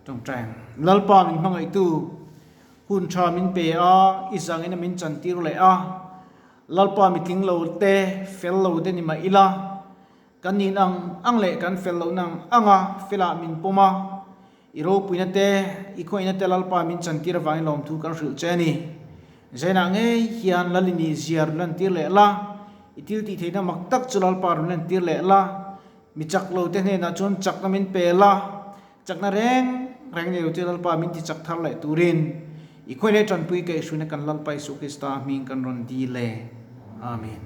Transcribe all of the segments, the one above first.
Tawngtai ang. Lalpa min hmangaihtu, hun tha min pe a, i zangin a min chantir leh a. Lalpa mi tling lo te, fel lo te ni mah ila, kan nin ang ang leh kan fel lohna ang anga felah min pawm a. I ropuina te, i khawihna te Lalpa min chantir avangin lawmthu kan hrilh che a ni. Zainah ngei hian Lal i nih zia rawn lantir leh la, i thil tih theihna mak tak chu Lalpa rawn lantir leh la, mi chak lo te hnenah chuan chakna min pe la, chakna reng reng nei lo chu Lalpa min ti chak thar leh turin i khawih leh tanpui kaihhruina kan Lalpa Isua Krista hming kan rawn dil e. Amen.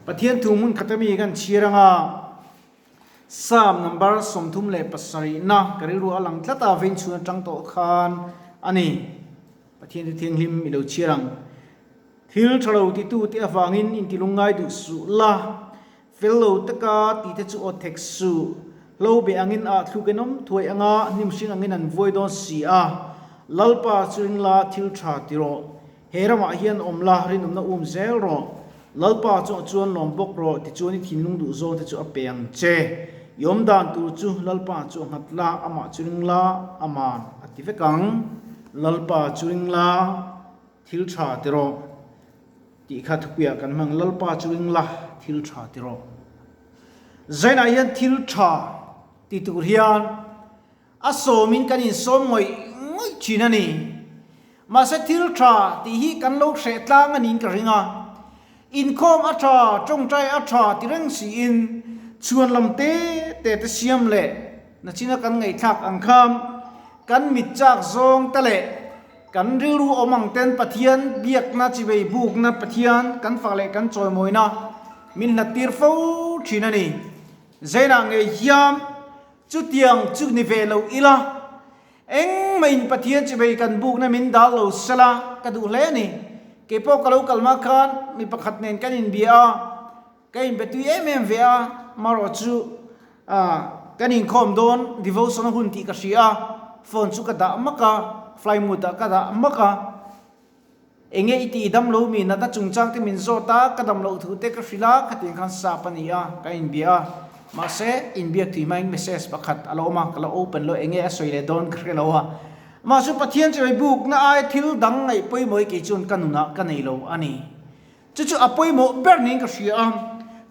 Pathian thu hmun khat ami kan chhiar anga. Psalm number 37 na ka rilru a lang tlat a, vein chhun atang tawh khan a ni. Pathian chu thianghlim i lo chhiar ang. Thil tha lo titu te avangin intilungngai duh suh la, fel lo taka tih te chu aw thek suh. Hlo be angin ah thluk en awm thuai anga hnim hring angin an vuai dawn si a. Lalpa chu ring la thil tha ti rawh. He ramah hian awm la, rinawmna um zel rawh. Lalpa chungah chuan lawm bawk rawh, tichuan i thinlung duh zawng te chu a pe ang che. I awm dan tur chu Lalpa chu a nghat la, amah chu ring la, aman a ti vek ang. Lalpa chu ring la, thil tha ti rawh tih kha thupuiah kan hmang, Lalpa chu ring la, thil tha ti rawh. Zainah hian thil tha ti tur hian A sawmin kan insawm ngawih ngawih thin a ni. Mahse thil tha tih hi kan lo hreh tlang a niin ka ring a. Inkhawm a tha, tawngtai a tha ti reng siin chhuan lam te te te siam leh nachina kan ngaihthlak ang kha kan mit chak zawng te leh kan rilru awm ang ten Pathian biakna chivei bukna Pathian kan fak leh kan chawimawina min hlat tir fo thin a ni. Zainah ngei hiam Chutiang chu ni ve lo ila, engmahin Pathian chivei kan bukna min dal lo sela ka duh hle a ni. Keipawh ka lo kal hma khan mi pakhat nen kan inbia a, ka inbe tui em em ve a, marawh chu kan inkhawm dawn devotion hun tih ka hria a, phone chu ka dah mak a, fly mode ah ka dah mak a. Enge i tih dam lo mi natna chungchang te min zawt a, ka dam loh thu te ka hrilh a, khatiang khan sap a ni a, ka inbia a. Mahse, inbiak tih hmain message pakhat a lo awm a, ka lo open lo, enge a sawi leh dawn ka hre lo a. Mahse, Pathian chawi bukna aia thil dang ngaih pawimawh hi kei chuan ka nunah ka nei lo a ni. Chu chu a pawimawh ber niin ka hria a,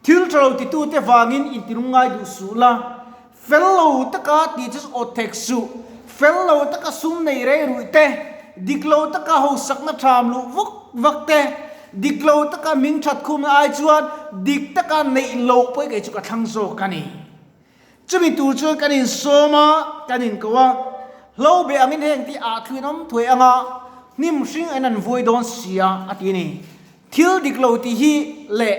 thil tha lo titute vangin intilungngai duh suh la, fel lo taka tih chu awt thek suh, fel lo taka sum nei rei ruih te, dik lo taka hausakna tham luh vak vak te, dik lo taka ming that khumna ai chuan dik taka neih loh pawh kei chu ka thlang zawk a ni. Chumi tur chuan kan insawm a, kan inko a, hlo be angin heng te ah thluin awm thuai anga hnim hring an an vuai dawn si a, a ti a ni. Thil dik lo tih hi leh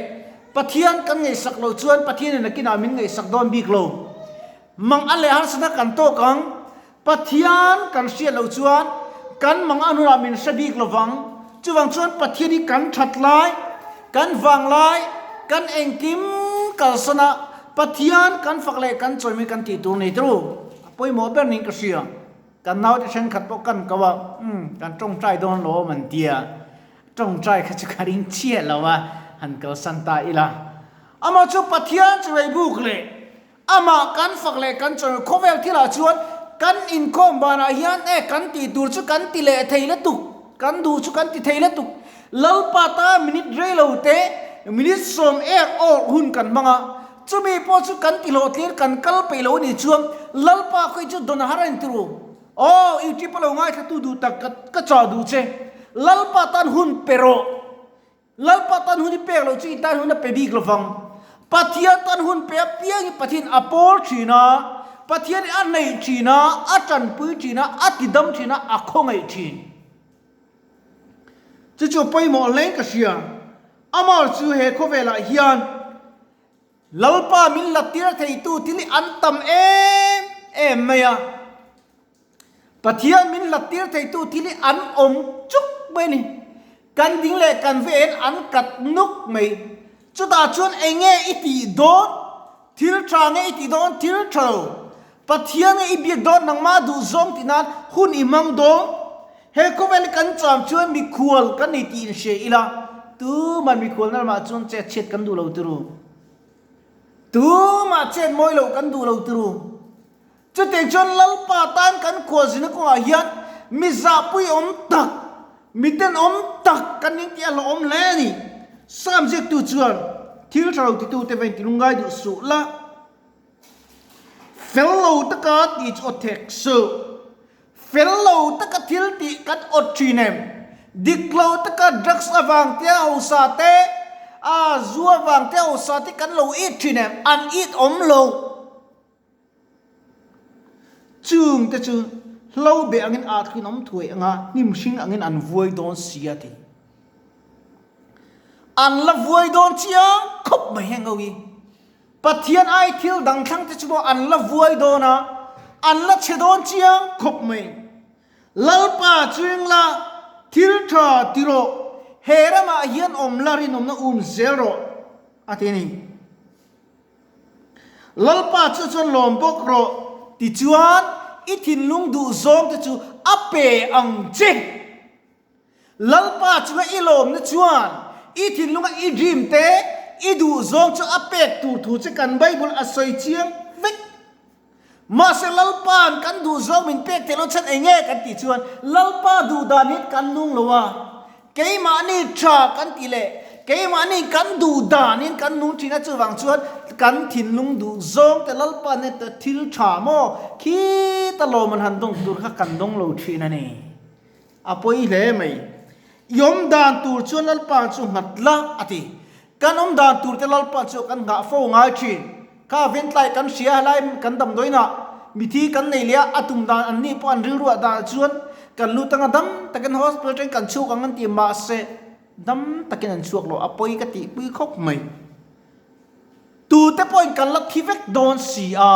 Pathian kan ngaihsak loh chuan Pathianin nakinah min ngaihsak dawn bik lo. Mang a leh harsatna kan tawk ang, Pathian kan hriat loh chuan kan mang a hnunah min hre bik lo vang. Chuvang chuan Pathian hi kan that lai, kan vang lai, kan engkim kalsan a, Pathian kan fak leh kan chawi mai kan tih tur nei turu. A pawimawh ber niin ka hria. Kan naute thenkhat pawh kan ko a, umm kan tawngtai dawn lo awm an tia. Tawngtai kha chu ka ring chiah lo a, han kalsan ta ila. Amah chu Pathian chawi buk leh Amah kan fak leh kan chawi khawvel thilah chuan kan inkhawm banah hian e kan tih tur chu kan ti leh thei lutuk, kan duh chu kan ti thei lutuk. Lalpa ta minute rei lo te, minute sawm ek awk hun kan hmang a, chumi pawh chu kan ti hlawhtlir kan kal peih lo a nih chuan Lalpa khawi chu dawn a har a inti ru. Aw, YouTube a lo ngaithlatu duh tak ka chah duh che. Lalpa tan hun pe rawh. Lalpa tan hun i pek loh chu i tan hun a pe bik lo vang. Pathian tan hun pe apiang hi Pathian a pawl thin a, Pathian hi a neih thin a, a tanpui thin a, a tidam thin a, a khawngaih thin. Chu chu pawimawh hle ka hria. Amah chu he khawvelah hian Lalpa min la tir theitu thil hi an tam em em mai a. Pathian min hlat tir theitu thil hi an awm chuk mai a ni. Kan ding leh kan vein an kat nuk mai. Chutah chuan eng nge i tih dawn? Thil tha nge i tih dawn? Thil tha lo. Pathian nge i biak dawn? Nangmah duhzawng tih nan hun i hmang dawn? He khawvel hi kan cham chuan mikhual kan ni tih inhria ila, tuman mikhualna lamah chuan chet chhiat kan duh lo turu. Tumah chet mawi loh kan duh lo turu. Chutiang chuan Lalpa tan kan khualzina kawngah hian mi zahpui awm tak, mi tenawm tak kan ning tih a hlauhawm hle a ni. Sam ziaktu chuan thil tha lo titute va intilungngai duh suh la, fel lo taka tih chu aw thek suh. Fel lo taka thil tih kan awt thin em? Dik lo taka drugs avang te a hausa te, a zu avang te a hausa te kan lo it thin em? An it awm lo. Chung te chu hlo beh angin ah thlun awm thuai anga hnim hring angin an vuai dawn si a ti. An la vuai dawn chiang khawp mai heng ho hi. Pathian ai thil dang thlang te chu pawh an la vuai dawn a, an la chhe dawn chiang khawp mai. Lalpa chuing la thil tha ti rawh, he ramah hian awm la rinawmna um zel rawh a ti a ni. Lalpa chu chuan lawm bawk rawh, tichuan i thinlung duh zawng te chu a pe ang che. Lalpa chunga i lawmna chuan i thinlunga i dream te, i duh zawng chu a pek tur thu che kan Bible a sawi chiang vek. Mahse Lalpa'n kan duh zawng min pek theih loh chhan eng nge kan tih chuan Lalpa duh dan hi kan nung lo a, keimahni tha kan tih leh keimahni kan duh danin kan nung thin a, chuvang chuan kan thinlung duh zawng te Lalpa'n heta thil tha maw khita lawm an han dawng tur kha kan dawng lo thin a ni. A pawi hle mai. I awm dan tur chuan Lalpa chu nghat la a ti. Kan awm dan tur te Lalpa chu kan nghah fo ngai thin. Kha ventlai kan hria helai kan damdawiinah mithi kan nei leh a, a tum dan an nih pawh an rilruah danah chuan kan lut anga dam takin hospital atangin kan chhuak ang an ti mahse dam takin an chhuak lo a pawi ka tihpui khawp mai. Tute pawhin kan la thi vek dawn si a.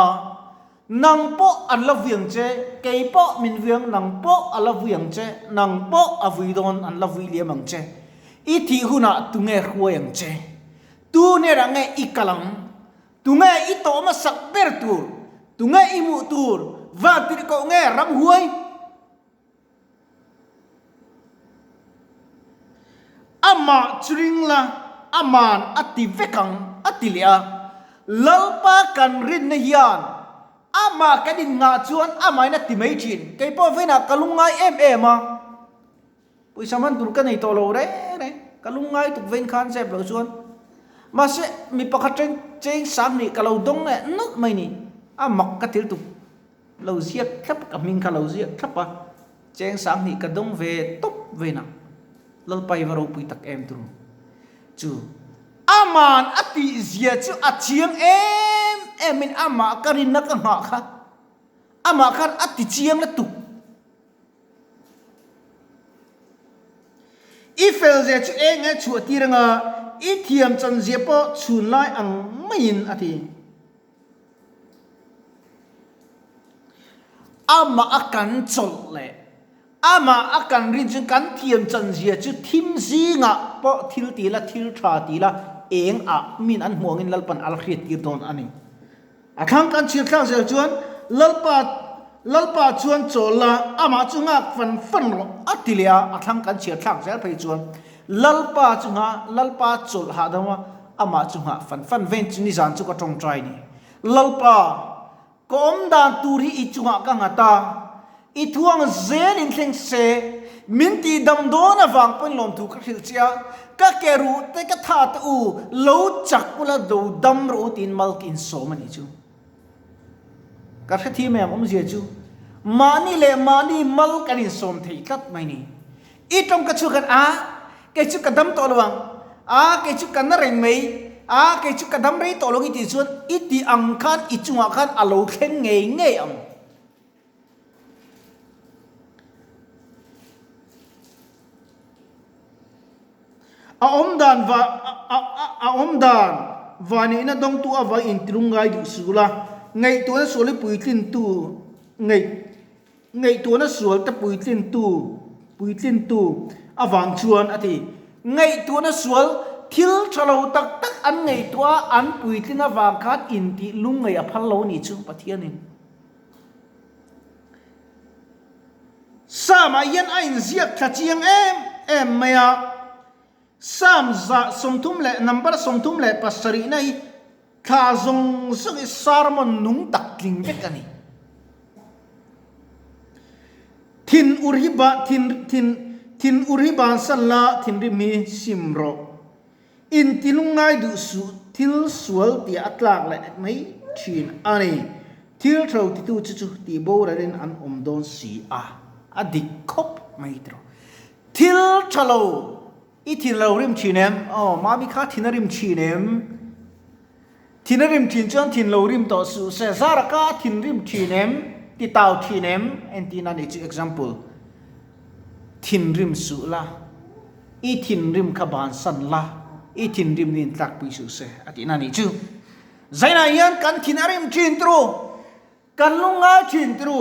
Nang pawh an la vui ang che, kei pawh min vui ang, nang pawh a la vui ang che, nang pawh a vui dawn, an la vui liam ang che. I thih hunah tunge hruai ang che? Tu nerah nge i kal ang? Tunge i tawh hmasak ber tur? Tunge i hmuh tur? Van tirhkoh nge ramhuai? Amah chu ring la, aman a ti vek ang, a ti leh a. Lalpa kan rinna hian amah kan inngah chuan amahin a ti mai thin. Kei pawh vawiinah ka lungngai em em a, pawisa hman tur ka nei tawh lo reng reng, ka lungngai tuk vawiin khan zep loh chuan. Mahse, mi pakhat cheng cheng 2000 ka lo dawng leh nawlh mai ni, a mak ka thil tuk. Lo ziak thlap ka hming kha lo ziak thlap a, cheng 2000 ka dawng ve tawp ve nang. Lalpai va ropui tak em turu. Chu aman a tih zia chu a chiang em em in amah ka rinna ka nghah kha amah khan a ti chiang lutuk. I fel zia chu eng nge chhuah tir anga i thiam chan zia pawh chhun lai ang maiin a ti. Amah a kan chawlh leh amah a kan rin chuan kan thiam chanzia chu thim zingah pawh thil ti la, thil tha ti la, eng ah min an hmuh angin Lalpan a la hriat tir dawn a ni. A thlang kan chhir thlak zel chuan Lalpa Lalpa chuan chawl la, amah chu nghak fan fan rawh a ti leh a, a thlang kan chhir thlak zel phei chuan Lalpa chu nghah Lalpa chawlh hahdam a, Amah chu nghah fan fan vein chu nizan chu ka tawngtai ni. Lalpa, ka awm dan tur hi i chungah ka nghat a, i thuang zelin thleng se, min tih dam dawn avang pawhin lawmthu ka hrilh che a, ka ke ruh te ka tha te u, lo chak ula lo dam rawh u tiin mal ka insawm a nih chu. Ka hrethi mai ang awmzia chu mahni leh mahni mal kan insawm thei tlat mai ni. I tawngka chu khan a, kei chu ka dam tawh lo ang, a, kei chu ka na reng mai, a, kei chu ka dam rei tawh lo i tih chuan i tih ang khan i chungah khan a lo thleng ngei ngei ang. A awm dan va a awm dan vanihna dawngtu avang intilung ngai duh suh la, ngaihtuahna sual i puitlintu ngaih Ngaihtuahna sual te puitlintu puitlintu avang chuan a ti. Ngaihtuahna sual thil tha lo tak tak an ngaihtuah a, an puitlin avang khan intih lungngaih a phal lo a nih chu Pathianin. Psalm-ah hian a inziak thla chiang em em mai a. Psalm 30 leh number 37 na hi thla zawng zawng hi sermon nung tak tling vek a ni. Thin ur hi ba thin thin thin ur hi bansan la thinrim hi sim rawh. Inti lungngai duh suh thil sual tia a tlak leh mai thin a ni. Thil tho titu chu chu tih boralin an awm dawn si a, a dik khawp mai tiraw. Thil tha lo i thin lo rim thin em? Aw, mami kha thin a rim thin em? Thin a rim thin chuan thin lo rim tawh suh se, zara ka a thin rim thin em? Ti tau thin em? Entirna nih chu example, Thin rim suh la, i thin rim kha bansan la, i thin rim nin tlakpui suh se a tihna nih chu. Zainah hian kan thin a rim thin turu, kan lungngai thin turu,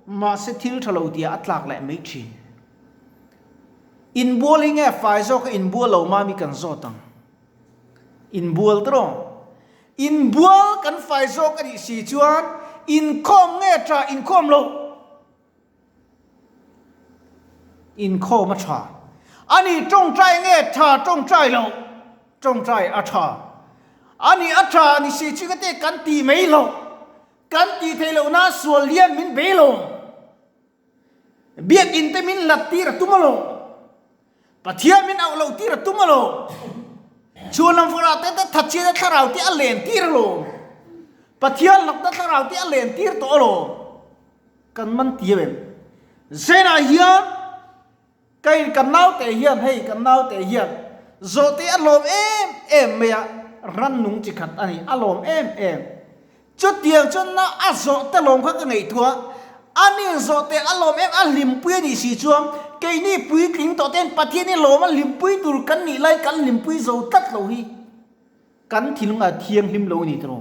mahse thil tha lo tia a tlak leh mai thin. Inbual hi nge fai zawk a inbual lo mami kan zawt ang. Inbual tawh. Inbual kan fai zawk a nih si chuan inkhawm nge tha inkhawm lo? Inkhawm a tha. A ni tawngtai nge tha tawngtai lo? Tawngtai a tha. A ni a tha ni si chu engate kan ti mai lo. Kan tih theih lohna sual lian min bei lo. Biakinn te min lat tir a tum alawm. Pathian min auh loh tir a tum alawm. Chhuanlam fawrah te te thatchhiatna thlarau te a len tir alawm. Pathian lakna thlarau te a len tir tawh alawm. Kan man ti em? Zenah hian Kei kan naute hian hei kan naute hian zawhte a lawm em em mai a, rannung chi khat a ni, a lawm em em. Chutiang chuan na a zawhte lawm kha ka ngaihtuah, a nin zawhte a lawm em a hlimpui a nih si chuan keini puitling tawh ten Pathian hi lawm a hlimpui tur kan nih lai kan hlimpui zo tlat lo hi. Kan thinlung a thianghlim lo ni tawh.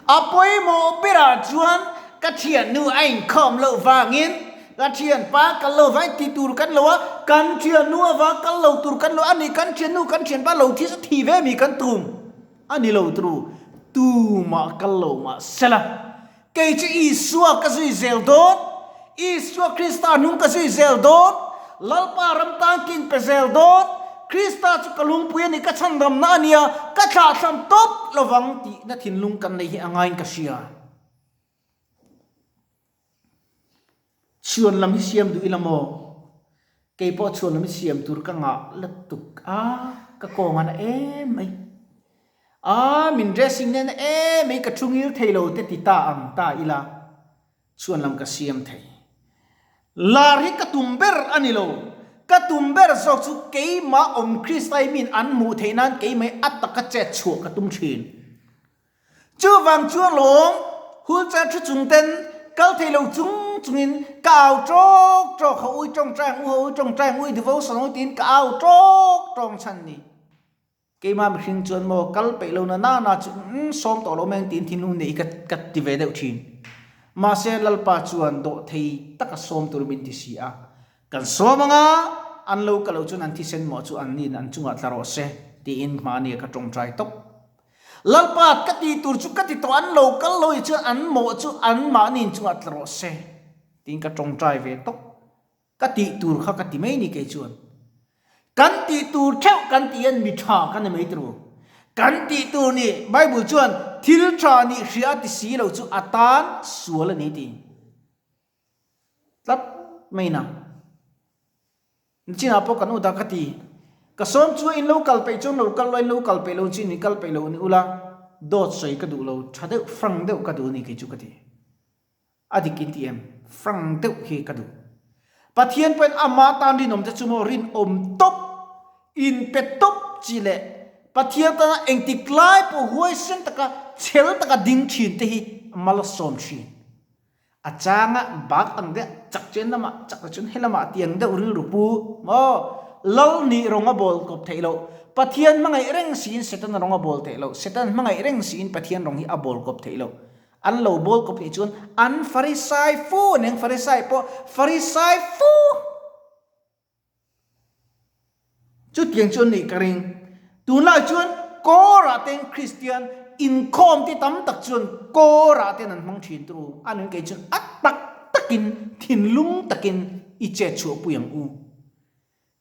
A pawimawh berah chuan ka thiannu a inkhawm loh vangin ka thianpa kal lo vangin ti tur kan lo a, kan thiannu avang kal lo tur kan lo a ni, kan thiannu kan thianpa lo thi chu thi ve mi kan tum a ni lo turu, tumah kal lo mah sela. Kei chu Isua ka zui zel dawn, Isua Krista hnung ka zui zel dawn, Lalpa ram tan kin pe zel dawn, Krista chu ka lungpui a ni, ka chhandamna a nia, ka thlahthlam tawp lovang tihna thinlung kan neih hi a ngaiin ka hria. Chhuan lam hi siam duh ila maw? Kei pawh chhuan lam hi siam tur ka ngah lutuk a, ka kawng a na em mai. A, min dressing nen a em mai ka thu ngil thei lo te ti ta ang ta ila, chhuan lam ka siam thei. Lar hi ka tum ber a ni lo, ka tum ber zawk chu keimah awm Krista hi min an hmuh theih nan keimah hi a taka chet chhuah ka tum thin. Chuvang chuan lawm, wheelchair thu chung ten kal thei lo chung chungin ka au tawk tawk, ha ui tawngtai ang u, ha ui tawngtai ang u, i devotion ang u tiin ka au tawk tawng chhan ni. Keimah mihring chuan maw kal peih lo na na na chu umm sawm tawh lo mai ang tiin thinlung neih ka ka ti ve deuh thin. Mahse Lalpa chuan dawh thei taka sawm tur min ti si a, kan sawm anga an lo ka lo chuan an thisen mawh chu an nin an chungah tla rawh se tiin hmahni ka tawngtai tawp. Lalpa, ka ti tur chu ka ti tawh, an lo kal lo i chuan an mawh chu an mahni in chungah tla rawh se tiin ka tawngtai ve tawp. Ka tih tur kha ka ti mai ni kei chuan. Kan tih tur theuh kan tih hian mi tha ka ni mai turu. Kan tih tur ni, Bible chuan thil tha nih hria a ti si lo chu a tan sual a ni ti tlat mai na. Nichinah pawh kan u dah ka ti. Ka sawm chu in lo kal peih chuan lo kal lo, in lo kal peih lo chu in kal peih lo ni ula, dawt sawi ka duh lo, tha deuh frank deuh ka duh a ni kei chu ka ti. A dik in ti em? Frank deuh hi ka duh. Pathian pawhin ama tan rinawm te chu maw rinawm tawp, in pe tawp chi leh Pathian tana engtik lai pawh huaisen taka chhel taka ding thin te hi malsawm thin. A changa bak ang deuh chak chuan lamah chak chuan helamah tiang deuh rilru pu maw Lal nih rawng a bawl kawp theih loh Pathian hmangaih reng siin Setana rawng a bawl theih loh Setan hmangaih reng siin Pathian rawng hi a bawl kawp theih loh an lo bawl kawp theih chuan an Farisai fu neng Farisai pawh Farisai fu Chutiang chu an nih ka ring. Tunlai chuan Kawrah ten Kristian inkhawm te tam tak chuan Kawrah ten an hmang thin turu. A nun kei chuan a tak takin thinlung takin i chet chhuahpui ang u.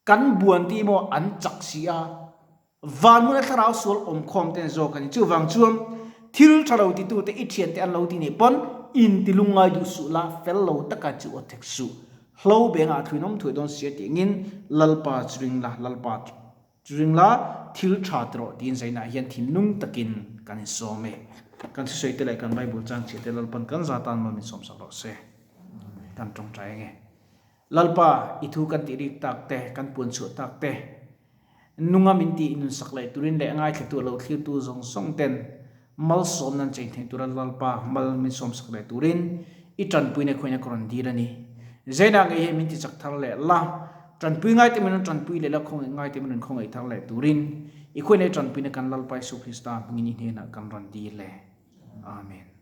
Kan buan ti maw an chak si a, van hmuna thlarau sual awmkhawm ten zawk a ni. Chuvang chuan thil tha lo titute i thiante an lo ti nih pawn. inti lungngai duh suh la, fel lo taka chu aw thek suh. Hlo bengah a thluin awm thuai dawn sia tih angin Lalpa chu ring la, Lalpa chu ring la, thil tha ti rawh tiin zainah hian thinlung takin kan insawm e. Kan thusawi te leh kan Bible changchhiah te Lalpan kan za tan mal min sawmsak rawh se. Kan tawngtai ange. Lalpa, i thu kan tih rik tak te, kan puan chhuah tak te, nunga min tih nunsak leh turin leh ngaithlatu a lo thlirtu zawng zawng ten malsawmna an chei thei tura Lalpa mal min sawmsak leh turin i tanpuina khawiin a ka rawn dil a ni. Zainah ngei hian min ti chak thar leh la, tanpui ngaite min rawn tanpui leh la, khawngaih ngaite min rawn khawngaih thar leh turin i khawiin i tanpuina kan Lalpa Isu Krista hmingin i hnenah kan rawn dil e. Amen.